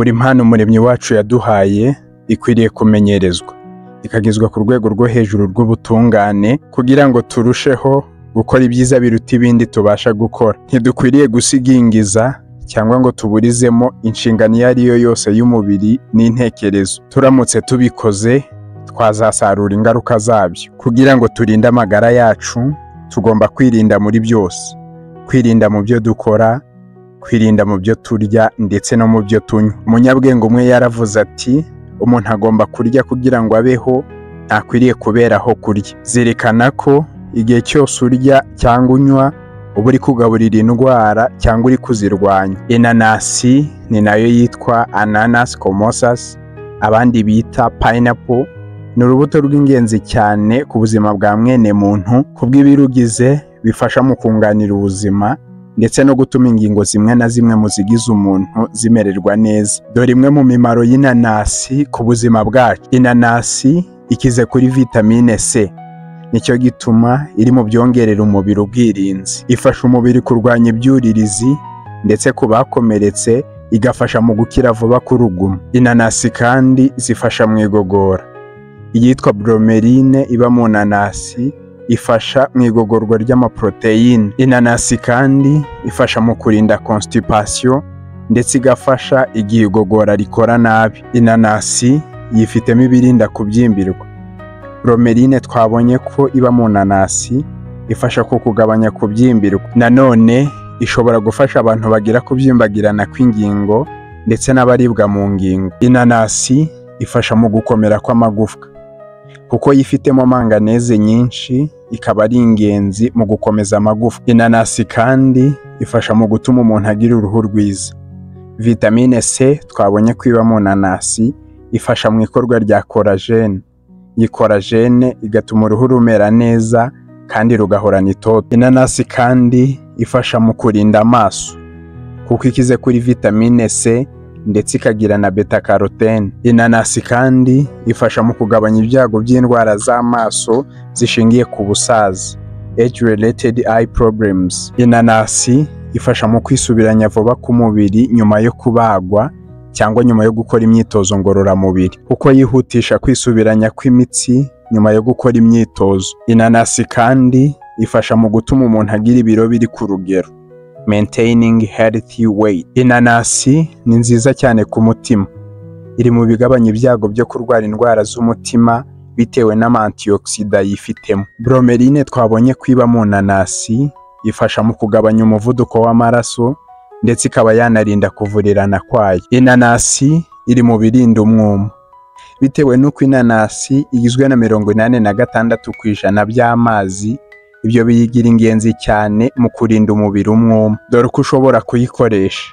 Buri mpano Umuremyi wacu yaduhaye ikwiriye kumenyerezwa, ikagezwa ku rwego rwo hejuru rw'ubutungane kugira ngo turusheho gukora ibyiza biruta ibindi tubasha gukora. Ntidukwiriye gusigingiza cyangwa ngo tuburizemo inshingano iyo ari yo yose y'umubiri n'intekerezo. Turamutse tubikoze twazasarura ingaruka zabyo. Kugira ngo turinde amagara yacu, tugomba kwirinda muri byose. Kwirinda mu byo dukora, kwirinda mu byo turya ndetse no mu byo tunywa. Umunyabwenge umwe yaravuze ati: "Umuntu agomba kurya kugira ngo abeho, ntakwiriye kuberaho kurya." Zirikana ko igihe cyose urya cyangwa unywa uba uri kugaburira indwara cyangwa uri kuzirwanya. Inanasi ni nayo yitwa Ananas comosus, abandi bita pineapple, ni urubuto rw'ingenzi cyane ku buzima bwa mwene muntu, kubw'ibirugize bifasha mu kunganira ubuzima ndetse no gutuma ingingo zimwe na zimwe mu zigize umuntu zimererwa neza. Dore imwe mu mimaro y'inanasi ku buzima bwacu. Inanasi ikize kuri vitamine C, nicyo gituma iri mu byongerera umubiri ubwirinzi. Ifasha umubiri kurwanya ibyuririzi ndetse ku bakomeretse igafasha mu gukira vuba k'uruguma. Inanasi kandi zifasha mu igogora. Iyitwa bromelain iba mu nanasi ifasha mu igogorwa ry'amaproteine. Inanasi kandi ifasha mu kurinda constipation ndetse igafasha igihe igogora rikora nabi. Inanasi yifitemo ibirinda kubyimbirwa. Bromelain twabonye ko iba mu nanasi ifasha ku kugabanya kubyimbirwa. Nanone ishobora gufasha abantu bagira kubyimbagirana kw'ingingo ndetse n'abaribwa mu ngingo. Inanasi ifasha mu gukomera kw'amagufwa kuko yifitemo manganese nyinshi, ikaba ari ingenzi mu gukomeza amagufwa. Inanasi kandi ifasha mu gutuma umuntu agira uruhu rwiza. Vitamine C twabonye ko iba mu nanasi ifasha mu ikorwa rya collagène. Iyi collagène igatuma uruhu rumera neza kandi rugahorana itoto. Inanasi kandi ifasha mu kurinda amaso kuko ikize kuri vitamine C ndetse ikagira na beta carotene. Inanasi kandi ifasha mu kugabanya ibyago by'indwara z'amaso zishingiye ku busaza, age related eye problems. Inanasi ifasha mu kwisubiranya vuba k'umubiri nyuma yo kubagwa cyangwa nyuma yo gukora imyitozo ngororamubiri, kuko yihutisha kwisubiranya kw'imitsi nyuma yo gukora imyitozo. Inanasi kandi ifasha mu gutuma umuntu agira ibiro biri ku rugero, maintaining healthy weight. Inanasi ni nziza cyane ku mutima. Iri mu bigabanya ibyago byo kurwara indwara z'umutima bitewe n'ama antioxidant yifitemo. Bromelain twabonye ko iba mu nanasi ifasha mu kugabanya umuvuduko w'amaraso ndetse ikaba yanarinda kuvurirana kwayo. Inanasi iri mu birinda umwuma. Bitewe n'uko inanasi igizwe na 86% by'amazi, ibyo biyigira ingenzi cyane mu kurinda umubiri umwuma. Dore uko ushobora kuyikoresha.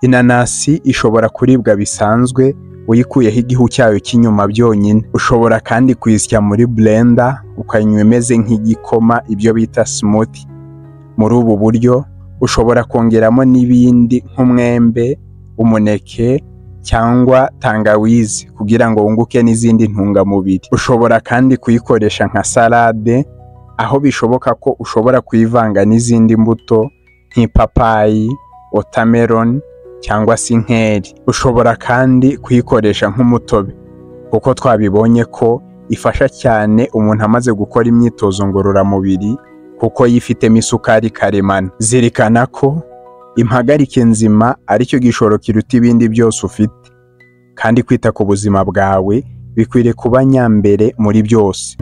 Inanasi ishobora kuribwa bisanzwe uyikuyeho igihu cyayo cy'inyuma byonyine. Ushobora kandi kuyisya muri blender ukayinywa imeze nk'igikoma, ibyo bita smoothie. Muri ubu buryo ushobora kongeramo n'ibindi nk'umwembe, umuneke cyangwa tangawizi kugira ngo wunguke n'izindi ntungamubiri. Ushobora kandi kuyikoresha nka salade, aho bishoboka ko ushobora kuyivanga n'izindi mbuto nk'ipapayi, watermelon cyangwa se inkeri. Ushobora kandi kuyikoresha nk'umutobe kuko twabibonye ko ifasha cyane umuntu amaze gukora imyitozo ngororamubiri kuko yifitemo isukari karemano. Zirikana ko impagarike nzima aricyo gishoro kiruta ibindi byose ufite, kandi kwita ku buzima bwawe bikwiriye kuba nyambere muri byose.